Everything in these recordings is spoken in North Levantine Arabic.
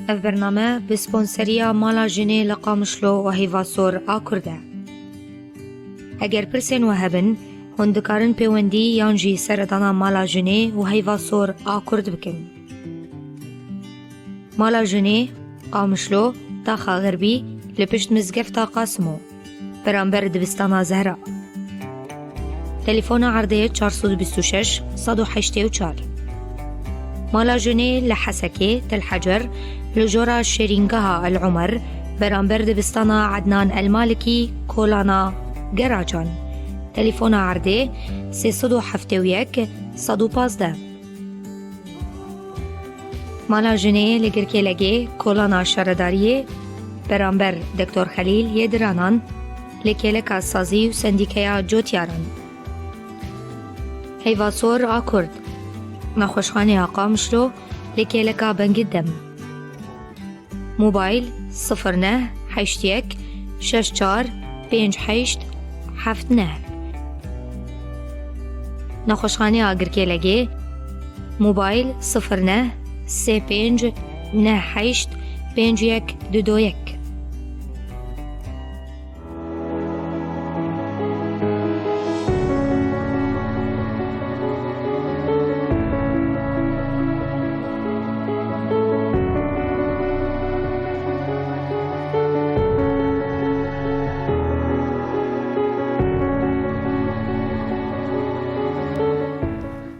Ev bername bi sponseriya Mala Jinê li Qamişlo û Heyva Sor a Kurd e. Eger pirsên we hebin, hûn dikarin pêwendî yan jî seredana Mala Jinê û Heyva Sor a Kurd bikin. Mala Jinê, Qamişlo, Taxa Xerbî, li pişt Mizgefta Qasimo, beramber Dibistana Zehra. Telefona erdê 426 184. Mala Jinê li Hesekê, Tel Hecer, li jora Şêrîngeha El Umer, beramber Dibistana Ednan El Malikî, Kolana Geracan. Telefona erdê 371 115. Mala Jinê li Girkêlegê, Kolana Şaredariyê, beramber Doktor Xelîl yê Diranan, li kêleka Sazî û Sendîkeya Cotyaran. Heyva Sor a Kurd, Nexweşxaneya Qamişlo li kêleka Bengidem. Mobayl 09 81 64 58 79. Nexweşxaneya Girkêlegê, mobayl 09 35 98 51 21.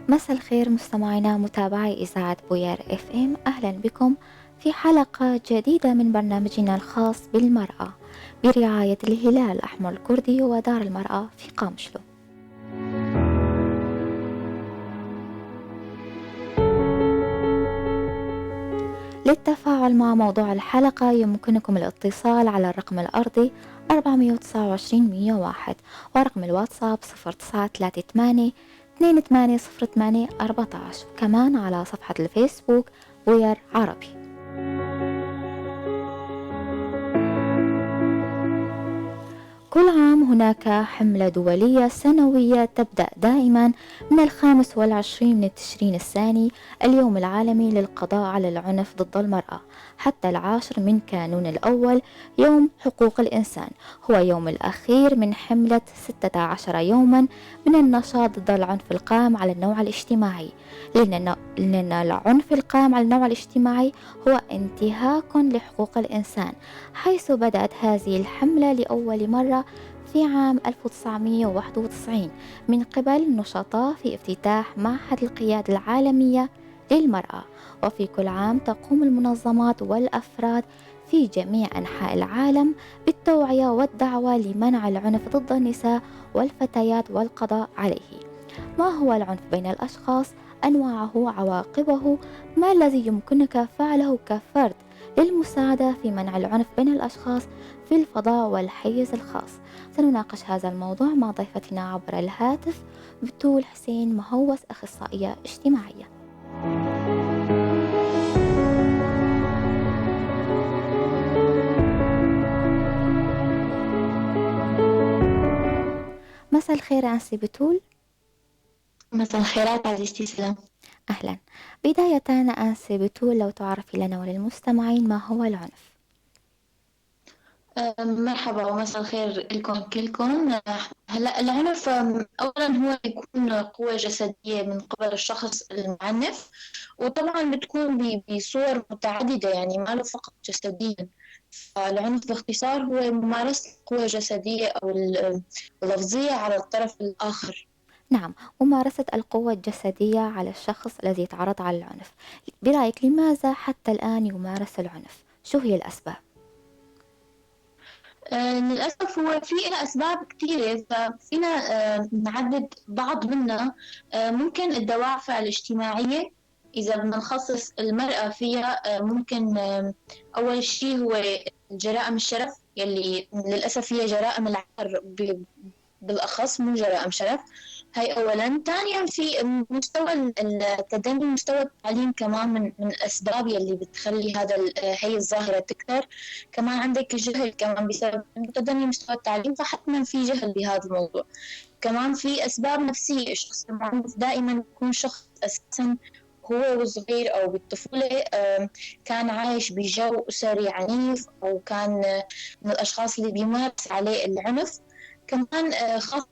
مساء الخير مستمعينا متابعي إذاعة بوير اف ام، أهلا بكم في حلقة جديدة من برنامجنا الخاص بالمرأة برعاية الهلال الأحمر الكردي ودار المرأة في قامشلو. للتفاعل مع موضوع الحلقة يمكنكم الاتصال على الرقم الأرضي 429 101 ورقم الواتساب 0938 2808 14، كمان على صفحة الفيسبوك بوير عربي. كل عام هناك حملة دولية سنوية تبدأ دائما من 25 من تشرين الثاني، اليوم العالمي للقضاء على العنف ضد المرأة، حتى 10 من كانون الأول يوم حقوق الإنسان، هو يوم الأخير من حملة 16 يوما من النشاط ضد العنف القائم على النوع الاجتماعي، لأن العنف القائم على النوع الاجتماعي هو انتهاك لحقوق الإنسان، حيث بدأت هذه الحملة لأول مرة في عام 1991 من قبل نشطاء في افتتاح معهد القيادة العالمية للمرأة. وفي كل عام تقوم المنظمات والأفراد في جميع أنحاء العالم بالتوعية والدعوة لمنع العنف ضد النساء والفتيات والقضاء عليه. ما هو العنف بين الأشخاص؟ أنواعه، عواقبه، ما الذي يمكنك فعله كفرد للمساعدة في منع العنف بين الأشخاص في الفضاء والحيز الخاص؟ سنناقش هذا الموضوع مع ضيفتنا عبر الهاتف بتول حسين مهوس، أخصائية اجتماعية. مساء الخير أنسي بتول. مساء الخيرات عزيزتي سلام. أهلا. بداية أنسي بتول، لو تعرفي لنا وللمستمعين ما هو العنف؟ مرحبا ومساء الخير لكم كلكم. هلا العنف أولا هو يكون قوة جسدية من قبل الشخص المعنف، وطبعا بتكون بصور متعددة، يعني ما له فقط جسديا. فالعنف باختصار هو ممارسة قوة جسدية أو اللفظية على الطرف الآخر. نعم، ممارسة القوة الجسدية على الشخص الذي يتعرض على العنف. برأيك لماذا حتى الآن يمارس العنف؟ شو هي الأسباب؟ للأسف هو في لها أسباب كثيرة، ففينا نعدد بعض منها. ممكن الدوافع الاجتماعية، إذا بدنا نخصص المرأة فيها، ممكن أول شيء هو جرائم الشرف، يلي للأسف هي جرائم العار بالأخص، مو جرائم شرف، هاي أولاً. ثانياً في مستوى التدني، مستوى التعليم كمان من الأسباب يلي بتخلي هي الظاهرة تكثر. كمان عندك الجهل، كمان بسبب تدني مستوى التعليم فحتماً في جهل بهذا الموضوع. كمان في أسباب نفسية، الشخص المعنف دائماً يكون شخص أساساً هو وصغير أو بالطفولة كان عايش بجو أسري عنيف، أو كان من الأشخاص اللي بيمارس عليه العنف. كمان خاصة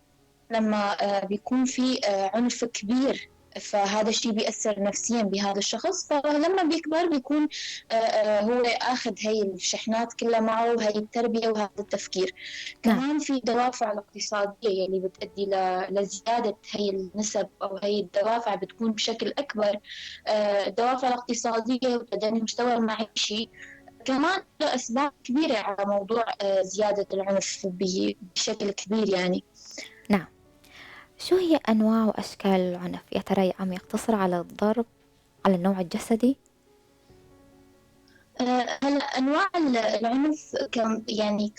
لما بيكون في عنف كبير، فهذا الشيء بيأثر نفسيا بهذا الشخص، فلما بيكبر بيكون هو أخذ هاي الشحنات كلها معه، وهي التربية وهذا التفكير. كمان في دوافع الاقتصادية اللي بتؤدي لزيادة هاي النسب أو هاي الدوافع بتكون بشكل أكبر. الدوافع الاقتصادية وتدني المستوى المعيشي كمان أسباب كبيرة على موضوع زيادة العنف بشكل كبير يعني. نعم. شو هي أنواع وأشكال العنف؟ يا ترى عم يقتصر على الضرب، على النوع الجسدي؟ هلا أنواع العنف يعني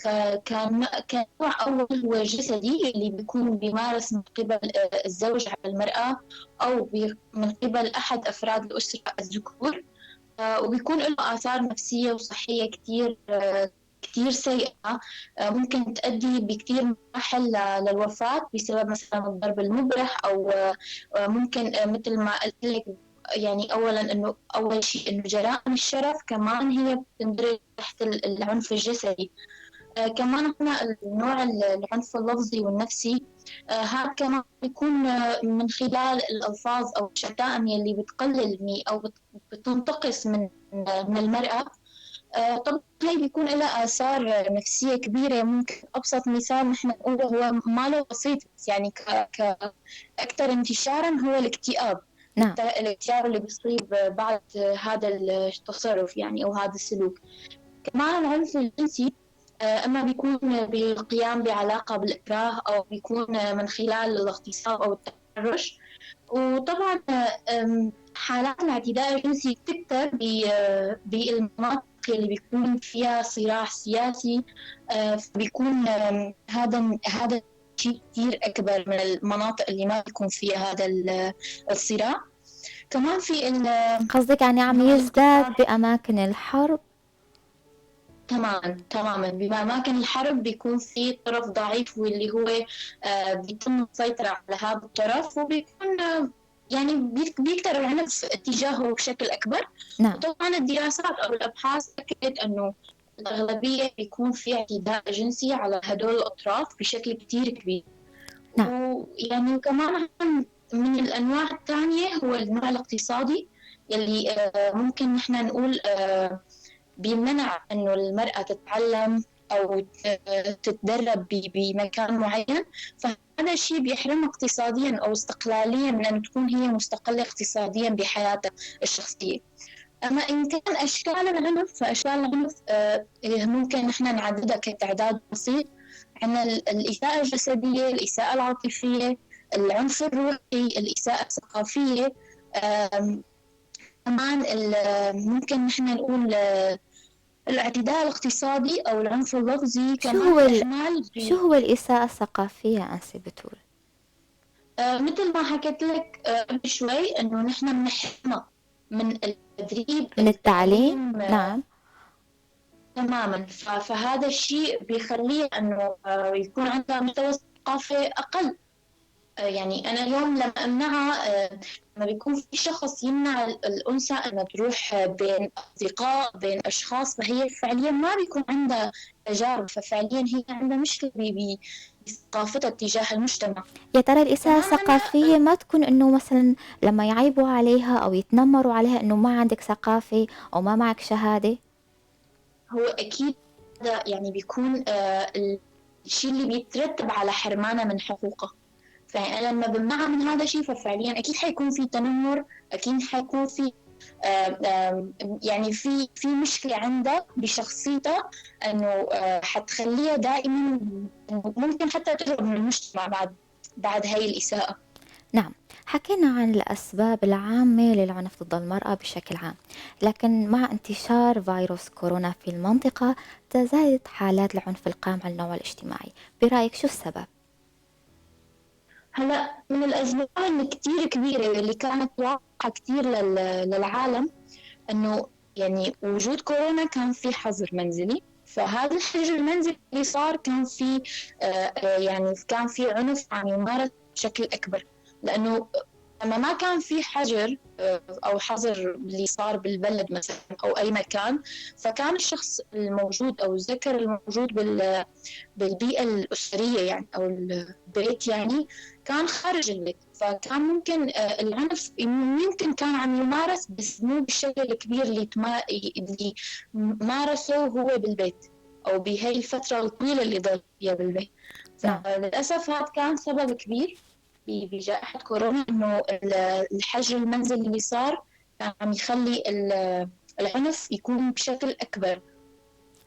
كنوع أول هو جسدي، اللي بيكون بيمارس من قبل الزوج على المرأة أو من قبل أحد أفراد الأسرة الذكور، وبيكون له آثار نفسية وصحية كتير كتير سيئة، ممكن تؤدي بكتير مراحل للوفاة بسبب مثلا الضرب المبرح، أو ممكن مثل ما قلت لك يعني أولا إنه أول شيء إنه جرائم الشرف كمان هي بتندرج تحت العنف الجسدي. كمان عندنا النوع العنف اللفظي والنفسي، هذا كمان بيكون من خلال الألفاظ أو الشتائم يلي بتقلل أو بتنتقص من المرأة. طبعا هي بيكون لها آثار نفسية كبيرة. ممكن أبسط مثال نحن نقوله هو ما له بسيط، بس يعني كأكثر انتشارا هو الاكتئاب. نعم. الاكتئاب اللي بيصيب بعد هذا التصرف يعني أو هذا السلوك. كمان العنف الجنسي أما بيكون بالقيام بعلاقة بالإكراه أو بيكون من خلال الاغتصاب أو التحرش. وطبعا حالات الاعتداء الجنسي بتكثر بالمناطق اللي بيكون فيها صراع سياسي، بيكون هذا شيء كثير أكبر من المناطق اللي ما بيكون فيها هذا الصراع. كمان في قصدك يعني عم يزداد بأماكن الحرب؟ تماما تماما، بأماكن الحرب بيكون في طرف ضعيف واللي هو بيتم السيطرة على هذا الطرف، وبيكون يعني بيكتر العنف اتجاهه بشكل أكبر. نعم. وطبعا الدراسات أو الأبحاث أكدت أنه الأغلبية بيكون في اعتداء جنسي على هدول الأطراف بشكل كتير كبير. نعم. ويعني كمان من الأنواع الثانية هو النوع الاقتصادي يلي ممكن نحن نقول بيمنع أنه المرأة تتعلم أو تتدرب بمكان معين، فهذا الشيء بيحرمها اقتصاديا أو استقلاليا من أن تكون هي مستقلة اقتصاديا بحياتها الشخصية. أما إن كان أشكال العنف، فأشكال العنف ممكن نحن نعددها كتعداد بسيط. عندنا الإساءة الجسدية، الإساءة العاطفية، العنف الروحي، الإساءة الثقافية، كمان ممكن نحن نقول الاعتداء الاقتصادي أو العنف اللفظي. كمان شو هو الإساءة الثقافية أنسي بتول؟ مثل ما حكيت لك قبل شوي إنه نحن بنحرمها من التدريب، من التعليم. نعم تماما. فهذا الشيء بيخليه إنه يكون عندها مستوى ثقافي أقل. يعني أنا اليوم لما أمنعها، لما بيكون في شخص يمنع الأنثى أنها تروح بين أصدقاء بين أشخاص، فهي فعليا ما بيكون عندها تجارب، ففعليا هي عندها مشكلة بثقافتها تجاه المجتمع. يا ترى الإساءة الثقافية ما تكون إنه مثلا لما يعيبوا عليها أو يتنمروا عليها إنه ما عندك ثقافة أو ما معك شهادة؟ هو أكيد هذا يعني بيكون الشيء اللي بيترتب على حرمانها من حقوقها. فأنا لما بمنعها من هذا الشيء ففعليا أكيد حيكون في تنمر، أكيد حيكون في يعني في مشكلة عندها بشخصيتها إنه حتخليها دائما ممكن حتى تهرب من المجتمع بعد هاي الإساءة. نعم، حكينا عن الأسباب العامة للعنف ضد المرأة بشكل عام، لكن مع انتشار فيروس كورونا في المنطقة تزايدت حالات العنف القائم على النوع الاجتماعي. برأيك شو السبب؟ هلا من الأسباب اللي كتير كبيرة اللي كانت واضحة كتير للعالم إنه يعني وجود كورونا كان في حظر منزلي، فهذا الحجر المنزلي اللي صار كان في يعني كان في عنف عم يمارس بشكل أكبر، لأنه لما ما كان في حجر أو حظر اللي صار بالبلد مثلا أو أي مكان، فكان الشخص الموجود أو الذكر الموجود بالبيئة الأسرية يعني أو البيت يعني كان خارج البيت، فكان ممكن العنف يمكن كان عم يمارس بس مو بالشكل الكبير اللي مارسه هو بالبيت أو بهاي الفترة الطويلة اللي ضل فيها بالبيت. فللأسف هذا كان سبب كبير بجائحة كورونا، إنه الحجر المنزلي اللي صار كان عم يخلي العنف يكون بشكل أكبر.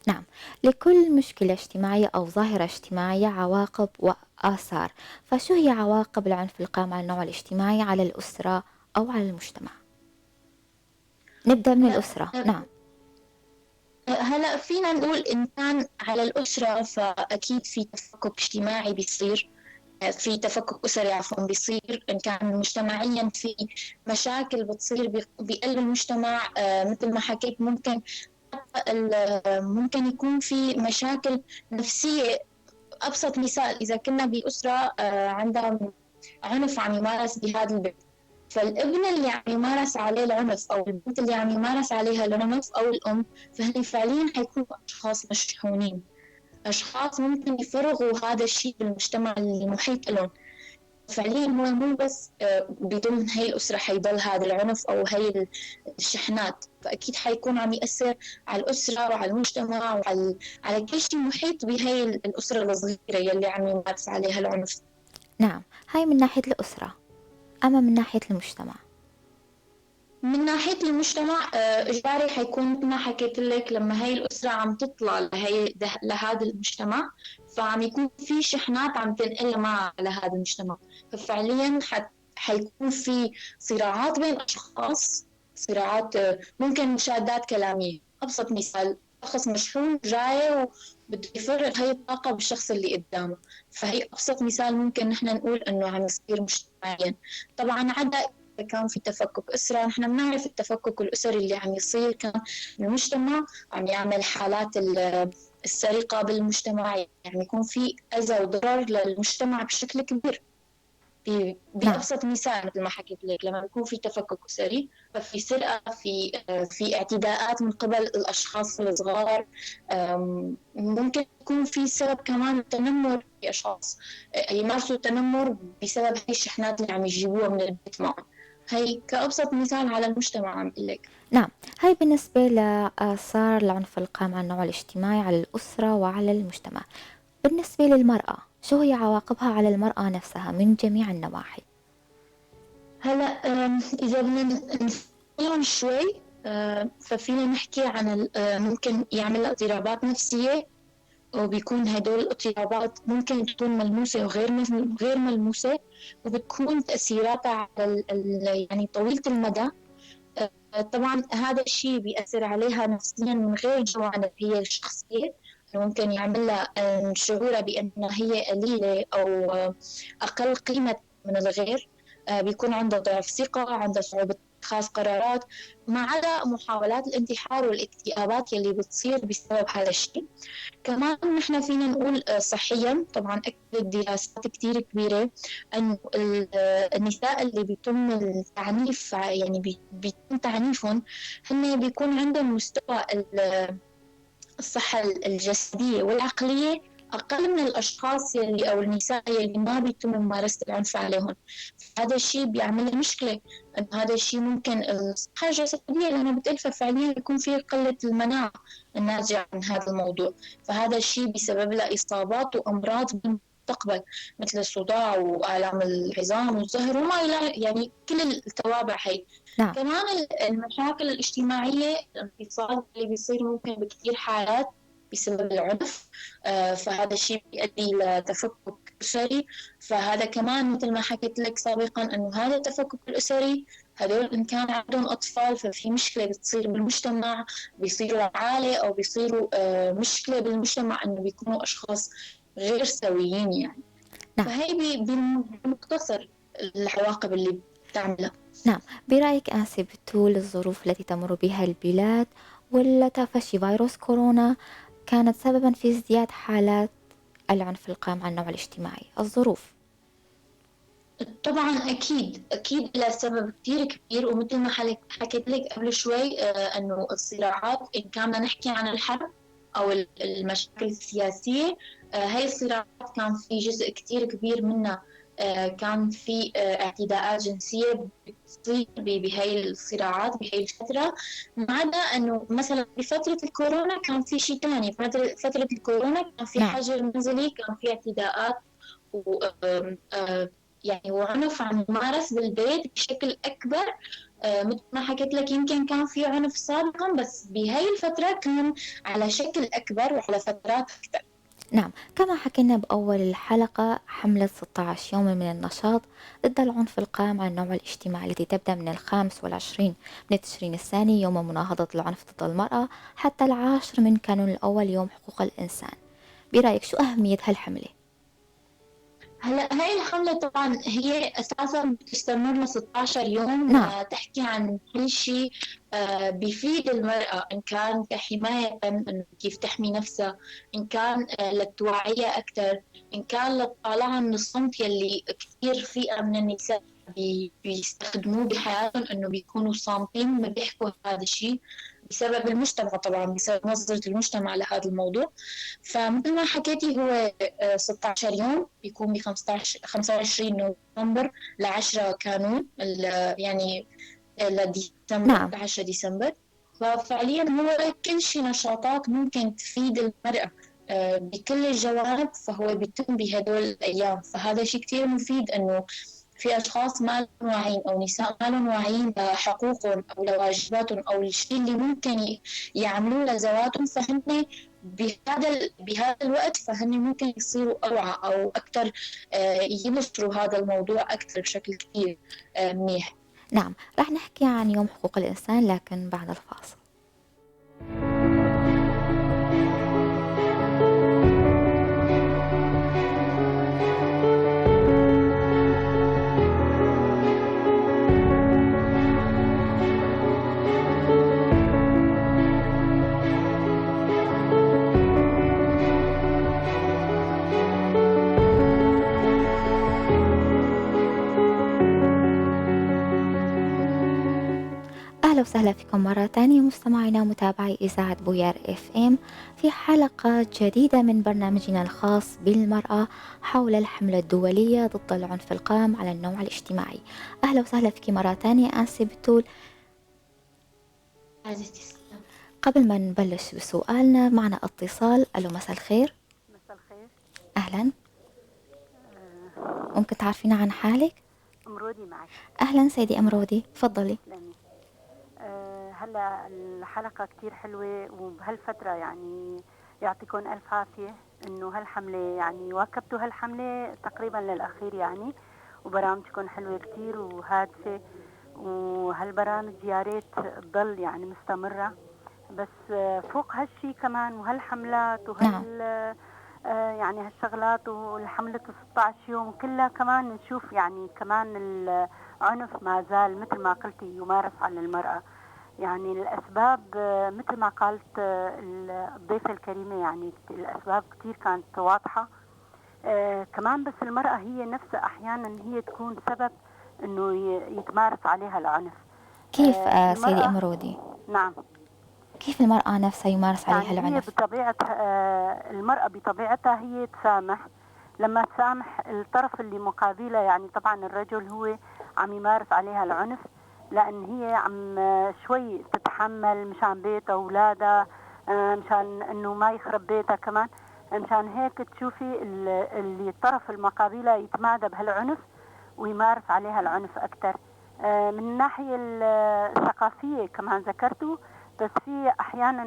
نعم، لكل مشكلة اجتماعية أو ظاهرة اجتماعية عواقب وآثار، فشو هي عواقب العنف القائم على النوع الاجتماعي على الأسرة أو على المجتمع؟ نبدأ من الأسرة. نعم. هلأ فينا نقول إن كان على الأسرة فأكيد في تفكك اجتماعي بيصير، في تفكك أسري عفوا بيصير، إن كان مجتمعيا في مشاكل بتصير بقلب المجتمع. مثل ما حكيت ممكن يكون في مشاكل نفسية. أبسط مثال إذا كنا بأسرة عندها عنف عم يمارس بهذا البيت، فالابن اللي عم يمارس عليه العنف أو البنت اللي عم يمارس عليها العنف أو الأم، فهن فعليا حيكونوا أشخاص مشحونين، أشخاص ممكن يفرغوا هذا الشيء بالمجتمع اللي محيط لهم. فعليا هو مو بس بضمن هاي الأسرة حيضل هذا العنف أو هاي الشحنات، فأكيد حيكون عم يأثر على الأسرة وعلى المجتمع وعلى على كل شيء محيط بهاي الأسرة الصغيرة يلي عم يمارس عليها العنف. نعم، هاي من ناحية الأسرة. أما من ناحية المجتمع؟ من ناحية المجتمع إجباري حيكون مثل ما حكيت لك، لما هاي الأسرة عم تطلع لهذا المجتمع، فعم يكون في شحنات عم تنقلها مع لهذا المجتمع، ففعليا حيكون في صراعات بين أشخاص، صراعات ممكن مشادات كلامية. أبسط مثال شخص مشحون جاي وبده يفرغ هاي الطاقة بالشخص اللي قدامه، فهي أبسط مثال ممكن نحن نقول إنه عم يصير مجتمعيا. طبعا عدا كان في تفكك أسرة، نحن بنعرف التفكك الأسري اللي عم يصير، كان المجتمع عم يعمل حالات السرقة بالمجتمع، يعني يكون في أذى وضرر للمجتمع بشكل كبير. بأبسط مثال مثل ما حكيت لك، لما يكون في تفكك أسري ففي سرقة، في اعتداءات من قبل الأشخاص الصغار، ممكن يكون في سبب كمان تنمر، في أشخاص يمارسوا التنمر بسبب هاي الشحنات اللي عم يجيبوها من البيت معهم. هي كأبسط مثال على المجتمع عم أقول لك. نعم، هاي بالنسبة لآثار العنف القائم على النوع الاجتماعي على الأسرة وعلى المجتمع. بالنسبة للمرأة، شو هي عواقبها على المرأة نفسها من جميع النواحي؟ هلا إذا بدنا نفصلهم شوي، ففينا نحكي عن ممكن يعمل اضطرابات نفسية، وبيكون هدول الاضطرابات ممكن تكون ملموسة وغير غير ملموسة، وبتكون تأثيراتها على يعني طويلة المدى. طبعا هذا الشيء بيأثر عليها نفسيا من غير جوانب هي الشخصية، ممكن يعمل لها شعورها بأن هي قليلة أو أقل قيمة من الغير، بيكون عندها ضعف ثقة، عندها صعوبة اتخاذ قرارات، ما عدا محاولات الانتحار والاكتئابات يلي بتصير بسبب هذا الشيء. كمان نحن فينا نقول صحيا، طبعا أكدت دراسات كتير كبيرة أنه النساء اللي بيتم التعنيف، يعني بيتم تعنيفهم، هن بيكون عندهم مستوى الصحة الجسدية والعقلية أقل من الأشخاص يلي أو النساء يلي ما بيتم ممارسة العنف عليهم. هذا الشيء بيعمل مشكلة، إنه هذا الشيء ممكن الصحة الجسدية لأنه بتلفى فعليا بيكون في قلة المناعة الناتجة عن هذا الموضوع، فهذا الشيء بيسبب لها إصابات وأمراض بالمستقبل مثل الصداع وآلام العظام والظهر وما إلى يعني كل التوابع هي. نعم. كمان المشاكل الاجتماعية، الانفصال اللي بيصير ممكن بكثير حالات بسبب العنف، فهذا الشيء بيؤدي لتفكك أسري. فهذا كمان مثل ما حكيت لك سابقا أنه هذا التفكك الأسري هذول إن كان عندهم أطفال ففي مشكلة بتصير بالمجتمع، بيصيروا عالة أو بيصيروا مشكلة بالمجتمع أنه بيكونوا أشخاص غير سويين يعني. نعم. فهي بالمختصر العواقب اللي بتعملها. نعم، برأيك آنسة بتول، الظروف التي تمر بها البلاد ولا تفشي فيروس كورونا كانت سببا في ازدياد حالات العنف القائم على النوع الاجتماعي؟ الظروف. طبعا أكيد أكيد لها سبب كتير كبير، ومثل ما حكيت لك قبل شوي أنه الصراعات إن كان نحكي عن الحرب أو المشاكل السياسية، هاي الصراعات كان في جزء كتير كبير منها كان في اعتداءات جنسية بتصير بهاي الصراعات بهاي الفترة. ما عدا أنه مثلا بفترة الكورونا كان في شيء ثاني، فترة الكورونا كان في حجر منزلي، كان في اعتداءات و يعني وعنف عم يمارس بالبيت بشكل أكبر. مثل ما حكيت لك يمكن كان في عنف سابقا، بس بهاي الفترة كان على شكل أكبر وعلى فترات أكثر. نعم، كما حكينا بأول الحلقة، حملة 16 يوما من النشاط ضد العنف القائم على النوع الاجتماعي التي تبدأ من 25 من تشرين الثاني يوم مناهضة العنف ضد المرأة حتى 10 من كانون الأول يوم حقوق الإنسان. برأيك شو أهمية هالحملة؟ هلا هاي الحملة طبعا هي أساسا بتستمر ل 16 يوم. نعم. تحكي عن كل شيء بيفيد المرأة، إن كان كحماية إنه كيف تحمي نفسها، إن كان للتوعية أكثر، إن كان للطالعة من الصمت يلي كثير فئة من النساء بيستخدموه بحياتهم، إنه بيكونوا صامتين ما بيحكوا هذا الشيء بسبب المجتمع، طبعا بسبب نظرة المجتمع لهذا الموضوع. فمثل ما حكيتي هو 16 يوم، بيكون ب 25 نوفمبر ل 10 كانون، يعني لديسمبر. نعم. 10 ديسمبر. ففعليا هو كل شيء نشاطات ممكن تفيد المرأة بكل الجوانب، فهو بيتم بهدول الأيام. فهذا شيء كتير مفيد، إنه في أشخاص ما لهم واعيين أو نساء ما لهم واعيين لحقوقهم أو لواجباتهم أو الشيء اللي ممكن يعملوه لذواتهم، فهن بهذا الوقت فهن ممكن يصيروا أوعى أو أكثر، يبصروا هذا الموضوع أكثر بشكل كثير منيح. نعم، رح نحكي عن يوم حقوق الإنسان لكن بعد الفاصل. أهلا وسهلا فيكم مرة تانية مستمعينا ومتابعي إذاعة بويار FM في حلقة جديدة من برنامجنا الخاص بالمرأة حول الحملة الدولية ضد العنف القائم على النوع الاجتماعي. أهلا وسهلا فيك مرة تانية أنسي بتول. قبل ما نبلش بسؤالنا معنا اتصال. ألو، مساء الخير. مساء الخير. أهلا. ممكن تعرفينا عن حالك؟ أمرودي معك. أهلا سيدي أمرودي، تفضلي. هلا الحلقة كتير حلوة، وبهالفترة يعني يعطيكم ألف عافية إنه هالحملة يعني واكبتوا هالحملة تقريبا للأخير يعني، وبرامجكم حلوة كتير وهادفة، وهالبرامج يا ريت تضل يعني مستمرة. بس فوق هالشي كمان وهالحملات وهال يعني هالشغلات والحملة 16 يوم كلها كمان نشوف يعني كمان العنف ما زال مثل ما قلتي يمارس على المرأة. يعني الأسباب مثل ما قالت الضيفة الكريمة، يعني الأسباب كتير كانت واضحة كمان، بس المرأة هي نفسها أحيانا هي تكون سبب أنه يتمارس عليها العنف. كيف سيدي أمرودي؟ نعم، كيف المرأة نفسها يمارس عليها يعني العنف؟ هي بطبيعة المرأة بطبيعتها هي تسامح، لما تسامح الطرف اللي مقابلها، يعني طبعا الرجل هو عم يمارس عليها العنف لأن هي عم شوي تتحمل مشان بيتها وأولادها، مشان إنه ما يخرب بيتها كمان، مشان هيك تشوفي اللي الطرف المقابلة يتمادى بهالعنف ويمارس عليها العنف أكثر. من الناحية الثقافية كمان ذكرته، بس في أحيانا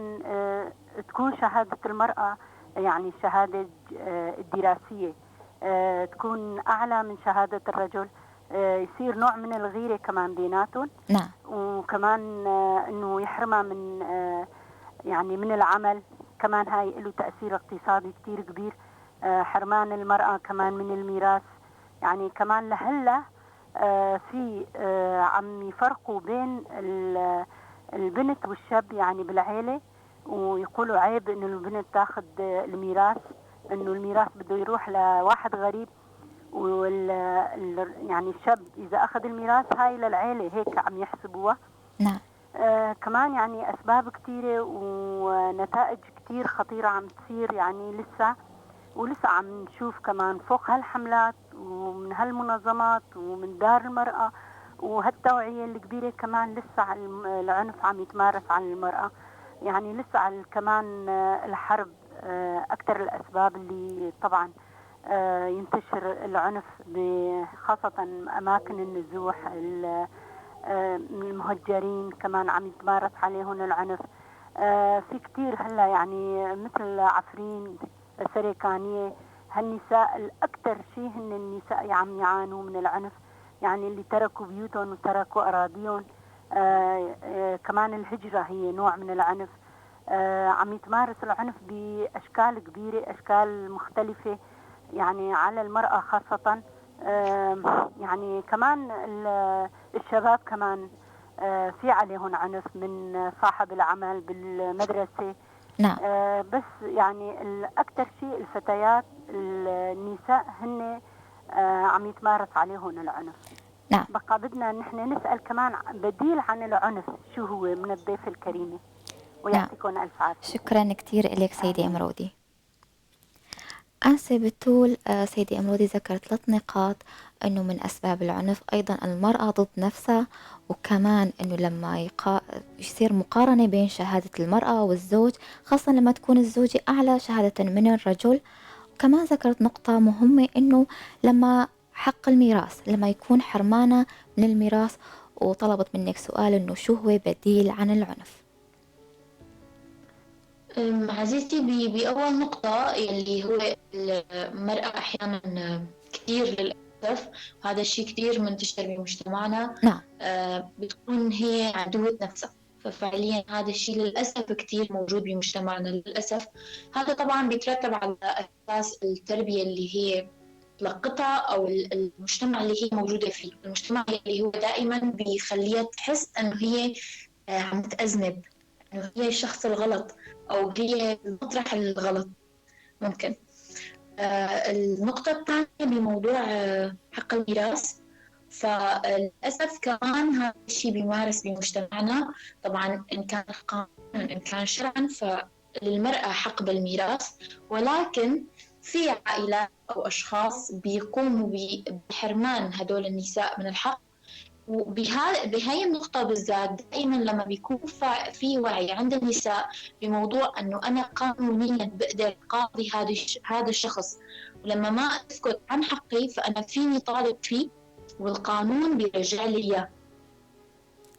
تكون شهادة المرأة يعني الشهادة الدراسية تكون أعلى من شهادة الرجل، يصير نوع من الغيرة كمان بيناتهم. نعم. وكمان انه يحرمها من يعني من العمل، كمان هاي له تأثير اقتصادي كتير كبير. حرمان المرأة كمان من الميراث، يعني كمان لهلا في عم يفرقوا بين البنت والشاب يعني بالعيلة، ويقولوا عيب انه البنت تاخذ الميراث، انه الميراث بده يروح لواحد غريب، وال يعني الشاب إذا أخذ الميراث هاي للعيلة، هيك عم يحسبوها. نعم. كمان يعني أسباب كثيرة ونتائج كثير خطيرة عم تصير، يعني لسه ولسه عم نشوف كمان فوق هالحملات ومن هالمنظمات ومن دار المرأة وهالتوعية الكبيرة، كمان لسه العنف عم يتمارس على المرأة. يعني لسه كمان الحرب أكثر الأسباب اللي طبعا ينتشر العنف، خاصة أماكن النزوح، المهجرين كمان عم يتمارس عليهم العنف. في كتير هلا يعني مثل عفرين، سريكانية، هالنساء الأكثر شيء هن النساء عم يعانوا من العنف، يعني اللي تركوا بيوتهم وتركوا أراضيهم. كمان الهجرة هي نوع من العنف. عم يتمارس العنف بأشكال كبيرة، أشكال مختلفة يعني على المرأة خاصة. يعني كمان الشباب كمان في عليهم عنف من صاحب العمل بالمدرسة. نعم. بس يعني الأكثر شيء الفتيات النساء هن عم يتمارس عليهم العنف. نعم. بقى بدنا نحن نسأل كمان بديل عن العنف شو هو من الضيف الكريمة. ويعطيكم نعم. ألف عافية. شكرا كثير لك سيدي أم رودي. أنسة بتول، سيدي أم رودي ذكرت 3 نقاط، أنه من أسباب العنف أيضا المرأة ضد نفسها، وكمان أنه لما يصير مقارنة بين شهادة المرأة والزوج، خاصة لما تكون الزوجة أعلى شهادة من الرجل. وكمان ذكرت نقطة مهمة أنه لما حق الميراث، لما يكون حرمانة من الميراث، وطلبت منك سؤال أنه شو هو بديل عن العنف. عزيزتي، بأول نقطة اللي هو المرأة أحيانا كثير للأسف، وهذا الشيء كثير منتشر بمجتمعنا. نعم. بتكون هي عدوة نفسها، ففعليا هذا الشيء للأسف كثير موجود بمجتمعنا للأسف. هذا طبعا بيترتب على أساس التربية اللي هي تلقتها أو المجتمع اللي هي موجودة فيه، المجتمع اللي هو دائما بيخليها تحس أنه هي عم تأذنب، أنه هي الشخص الغلط أو هي المطرح الغلط ممكن. النقطة الثانية بموضوع حق الميراث، فللأسف كمان هذا الشيء بيمارس بمجتمعنا. طبعا إن كان قانونا إن كان شرعا فللمرأة حق بالميراث، ولكن في عائلات أو أشخاص بيقوموا بحرمان هدول النساء من الحق. وبهاي النقطة بالذات دائما لما بيكون في وعي عند النساء بموضوع أنه أنا قانونيا بقدر قاضي هذا الشخص، ولما ما أسكت عن حقي فأنا فيني طالب فيه والقانون بيرجع لي إياه.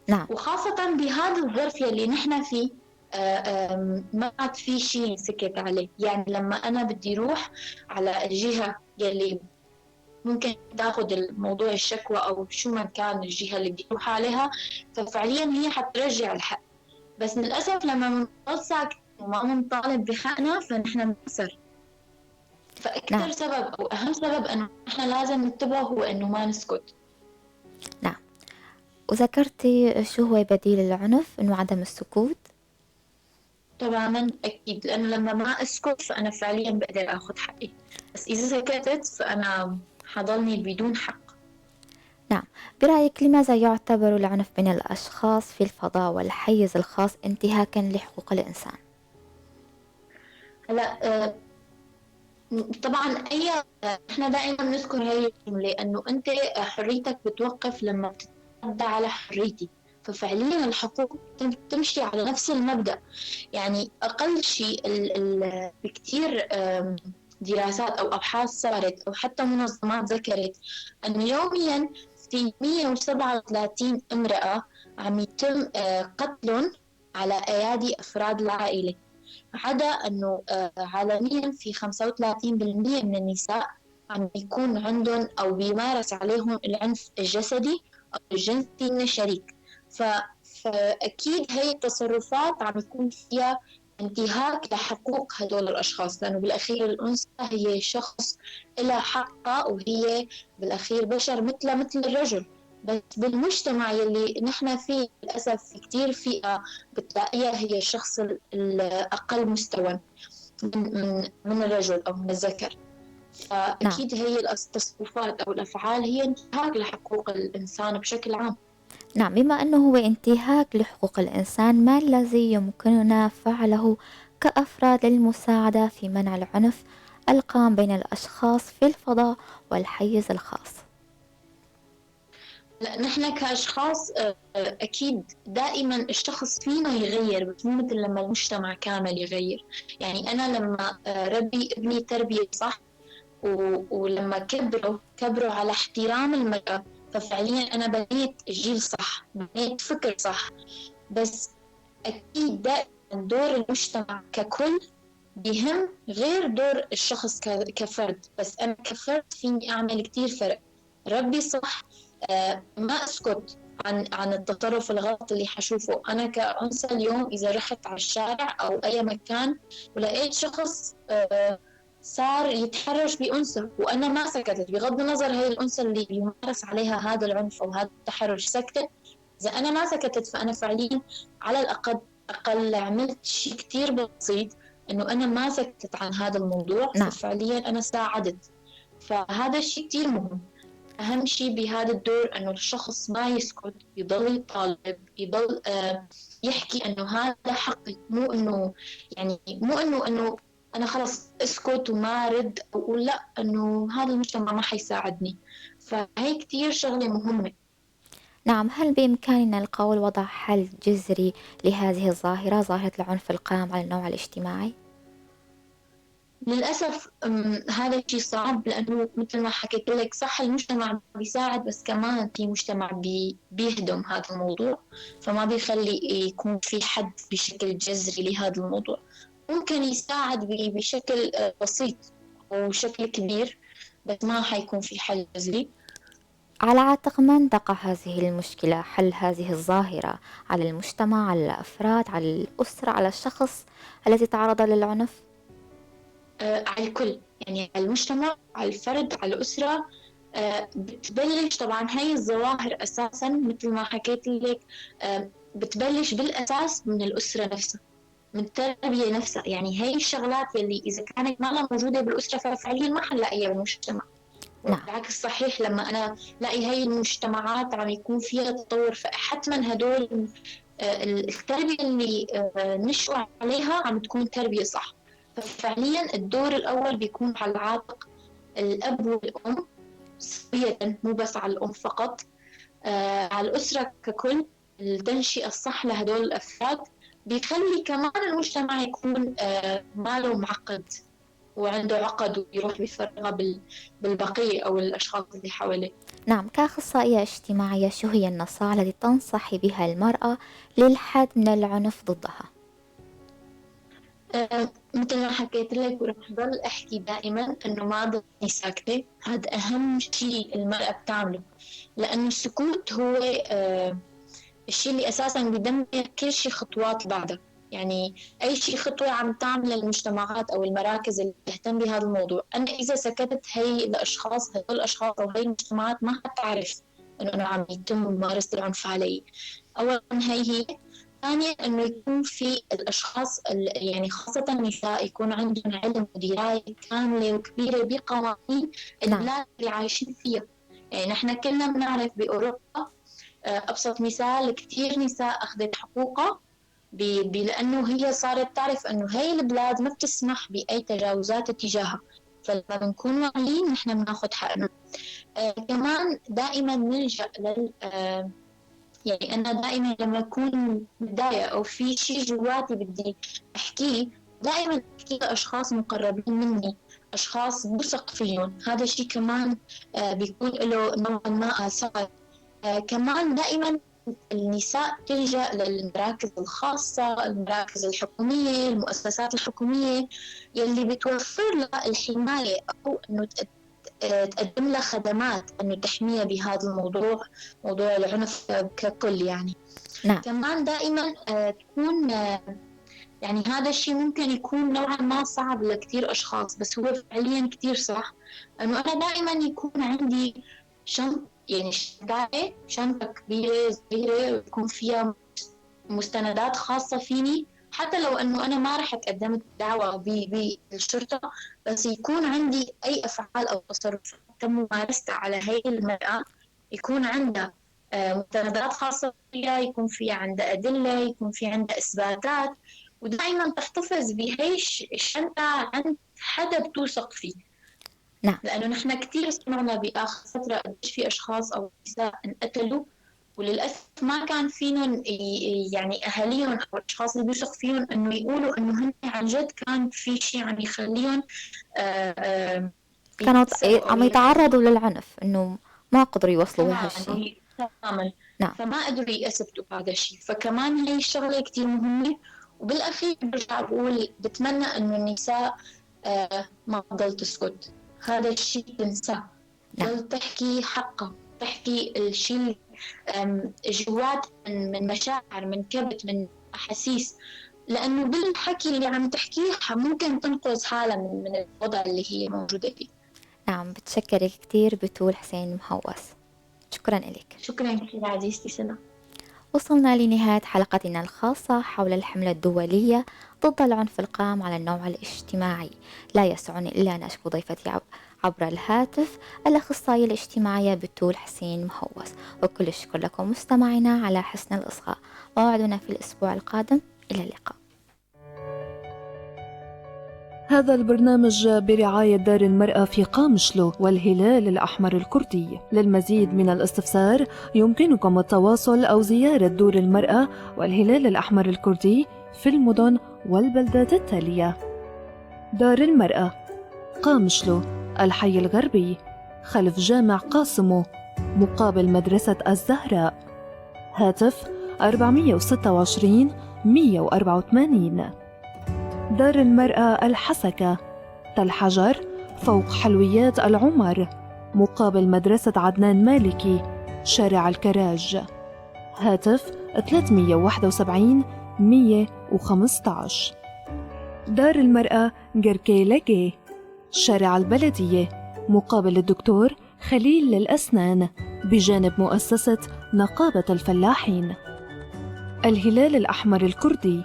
نعم. وخاصة بهذا الظرف يلي نحن فيه ما عاد في شيء ينسكت عليه. يعني لما أنا بدي روح على الجهة يلي ممكن تاخذ الموضوع الشكوى أو شو ما كان الجهة اللي بدي أروح عليها، ففعليا هي حترجع الحق. بس للأسف لما بنضل ساكتين وما بنطالب بحقنا فنحن بنخسر. فأكثر نعم. سبب أو أهم سبب أنه نحن لازم نتبعه هو أنه ما نسكت. نعم. وذكرتي شو هو بديل العنف، أنه عدم السكوت. تماما أكيد، لأنه لما ما أسكت فأنا فعليا بقدر أخذ حقي، بس إذا سكتت فأنا حضلني بدون حق. نعم. برأيك لماذا يعتبر العنف بين الأشخاص في الفضاء والحيز الخاص انتهاكا لحقوق الإنسان؟ هلا طبعا احنا دائما بنذكر هاي الجملة انه انت حريتك بتوقف لما بتتعدى على حريتي، ففعليا الحقوق تمشي على نفس المبدأ. يعني اقل شيء بكثير دراسات أو أبحاث صارت أو حتى منظمات ذكرت أنه يومياً في 137 امرأة عم يتم قتلهم على أيادي أفراد العائلة، عدا أنه عالمياً في 35% من النساء عم يكون عندهم أو بيمارس عليهم العنف الجسدي أو الجنسي من الشريك. فأكيد هاي التصرفات عم يكون فيها انتهاك لحقوق هدول الأشخاص، لأنه بالأخير الأنثى هي شخص لها حقها وهي بالأخير بشر مثل الرجل. بس بالمجتمع يلي نحن فيه للأسف في كتير فئة بتلاقيها هي الشخص الأقل مستوى من الرجل أو من الذكر. فأكيد هي التصرفات أو الأفعال هي انتهاك لحقوق الإنسان بشكل عام. نعم، بما أنه هو انتهاك لحقوق الإنسان، ما الذي يمكننا فعله كأفراد للمساعدة في منع العنف القائم بين الأشخاص في الفضاء والحيز الخاص؟ لا، نحن كأشخاص أكيد دائما الشخص فينا يغير، بس مو مثل لما المجتمع كامل يغير. يعني أنا لما ربي ابني تربية صح، ولما كبروا على احترام المرأة، ففعليا أنا بنيت جيل صح، بنيت فكر صح. بس أكيد دائما دور المجتمع ككل بهم غير دور الشخص كفرد. بس أنا كفرد فيني أعمل كتير فرق. ربي صح، ما أسكت عن التطرف الغلط اللي حشوفه. أنا كأنثى اليوم إذا رحت على الشارع أو أي مكان ولقيت شخص صار يتحرش بأنثى وأنا ما سكتت، بغض النظر هي الأنثى اللي بيمارس عليها هذا العنف أو هذا التحرش سكتت، إذا أنا ما سكتت فأنا فعليا على الأقل عملت شيء كتير بسيط إنه أنا ما سكتت عن هذا الموضوع. نعم. ففعليا أنا ساعدت، فهذا الشيء كتير مهم. أهم شيء بهذا الدور إنه الشخص ما يسكت، يضل يطالب، يضل يحكي إنه هذا حقي، مو إنه يعني مو إنه أنا خلص أسكت وما أرد أقول لا إنه هذا المجتمع ما حيساعدني. فهي كتير شغلة مهمة. نعم، هل بإمكاننا القول وضع حل جذري لهذه الظاهرة، ظاهرة العنف القائم على النوع الاجتماعي؟ للأسف هذا الشيء صعب، لأنه مثل ما حكيت لك صح المجتمع بيساعد، بس كمان في مجتمع بيهدم هذا الموضوع، فما بيخلي يكون في حد بشكل جذري لهذا الموضوع. ممكن يساعد بشكل بسيط أو شكل كبير، بس ما حيكون في حل جذري. على عاتق من تقع هذه المشكلة، حل هذه الظاهرة؟ على المجتمع، على الأفراد، على الأسرة، على الشخص الذي تعرض للعنف؟ على الكل، يعني على المجتمع، على الفرد، على الأسرة. بتبلش طبعا هاي الظواهر أساسا مثل ما حكيت لك، بتبلش بالأساس من الأسرة نفسها، من التربية نفسها. يعني هاي الشغلات اللي إذا كانت ما موجودة بالأسرة ففعليا ما حنلاقيها بالمجتمع. نعم. بالعكس صحيح، لما أنا لاقي هاي المجتمعات عم يكون فيها تطور، فحتما هدول التربية اللي نشأوا عليها عم تكون تربية صح. ففعليا الدور الأول بيكون على العاتق الأب والأم سوية، مو بس على الأم فقط، على الأسرة ككل. التنشئة الصح لهدول الأفراد بيخلي كمان المجتمع يكون ماله معقد وعنده عقد ويروح بيفرغها بالبقية أو الأشخاص اللي حواليه. نعم، كأخصائية اجتماعية، شو هي النصائح التي تنصحي بها المرأة للحد من العنف ضدها؟ مثل ما حكيت لك ورح ضل أحكي دائما إنه ما ضلني ساكتة. هذا أهم شيء المرأة بتعمله، لأنه السكوت هو الشيء اللي أساساً بيدمر كل شيء خطوات بعدها. يعني أي شيء خطوة عم تعمل المجتمعات أو المراكز اللي تهتم بهذا الموضوع، أنا إذا سكتت هي الأشخاص، هدول الأشخاص أو هي المجتمعات ما حتعرف إنه أنا عم يتم ممارسة العنف علي. أولاً هي ثانياً إنه يكون في الأشخاص يعني خاصة النساء يكون عندهم علم ودراية كاملة وكبيرة بقوانين البلاد اللي عايشين فيها. يعني نحن كلنا بنعرف بأوروبا، أبسط مثال كثير نساء أخذت حقوقها لأنه هي صارت تعرف أنه هاي البلاد ما بتسمح بأي تجاوزات تجاهها، فلما بنكون واعيين نحن بناخذ حقنا. كمان دائما نلجأ لل يعني أنا دائما لما أكون متضايقة أو في شيء جواتي بدي أحكيه، دائما أحكيه لأشخاص مقربين مني، أشخاص بثق فيهم. هذا الشيء كمان بيكون له نوعا ما آثار. كمان دائما النساء تلجأ للمراكز الخاصة، المراكز الحكومية، المؤسسات الحكومية يلي بتوفر لها الحماية أو إنه تقدم لها خدمات إنه تحميها بهذا الموضوع، موضوع العنف ككل يعني. نعم. كمان دائما تكون يعني هذا الشيء ممكن يكون نوعا ما صعب لكثير أشخاص، بس هو فعليا كثير صح إنه أنا دائما يكون عندي شنطة، يعني شنطة كبيرة صغيرة ويكون فيها مستندات خاصة فيني حتى لو أنه أنا ما رح قدمت دعوة بالشرطة، بس يكون عندي أي أفعال أو تصرفات تم ممارستها على هي المرأة، يكون عندها مستندات خاصة فيها، يكون في عندها أدلة، يكون في عندها إثباتات، ودائما تحتفظ بهي الشنطة عند حدا بتوثق فيه. نعم. لأنه نحن كثير سمعنا بآخر فترة قديش في أشخاص أو نساء انقتلوا، وللأسف ما كان فيهم يعني أهاليهم أو الأشخاص اللي بيوثق فيهم إنه يقولوا إنه هن عن جد كان في شيء عم يخليهم كانوا يتأثروا أو عم يتعرضوا للعنف، إنه ما قدروا يوصلوا لهالشيء. تماماً. نعم. فما قدروا يثبتوا هذا الشيء، فكمان هي الشغلة كتير مهمة. وبالأخير برجع بقول بتمنى إنه النساء ما تضل تسكت، هذا الشيء تنساه. نعم. تضل تحكي حقها، تحكي الشيء جوات من مشاعر، من كبت، من أحاسيس، لأنه بالحكي اللي عم تحكيه ممكن تنقذ حالها من الوضع اللي هي موجودة فيه. نعم، بتشكرك كتير بتول حسين مهوس، شكرا لك. شكرا كثير عزيزتي سنة. وصلنا لنهاية حلقتنا الخاصة حول الحملة الدولية ضد العنف القائم على النوع الاجتماعي. لا يسعني إلا أن أشكر ضيفتي عبر الهاتف الأخصائية الاجتماعية بتول حسين مهوس، وكل الشكر لكم مستمعينا على حسن الإصغاء. موعدنا في الأسبوع القادم، إلى اللقاء. هذا البرنامج برعاية دار المرأة في قامشلو والهلال الأحمر الكردي. للمزيد من الاستفسار يمكنكم التواصل أو زيارة دور المرأة والهلال الأحمر الكردي في المدن والبلدات التالية: دار المرأة، قامشلو، الحي الغربي، خلف جامع قاسمو، مقابل مدرسة الزهراء. هاتف 426 184. دار المرأة الحسكة، تل حجر، فوق حلويات العمر، مقابل مدرسة عدنان مالكي، شارع الكراج. هاتف 371 115. دار المرأة جركيلكي، شارع البلدية، مقابل الدكتور خليل للأسنان، بجانب مؤسسة نقابة الفلاحين. الهلال الأحمر الكردي،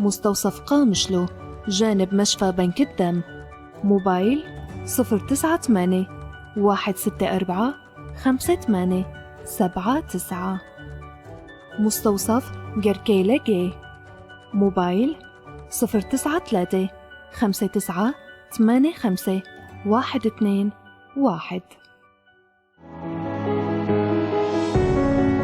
مستوصف قامشلو، جانب مشفى بنك الدم. موبايل 098 164 5879. مستوصف جركيلكي، موبايل 093 59 85 121.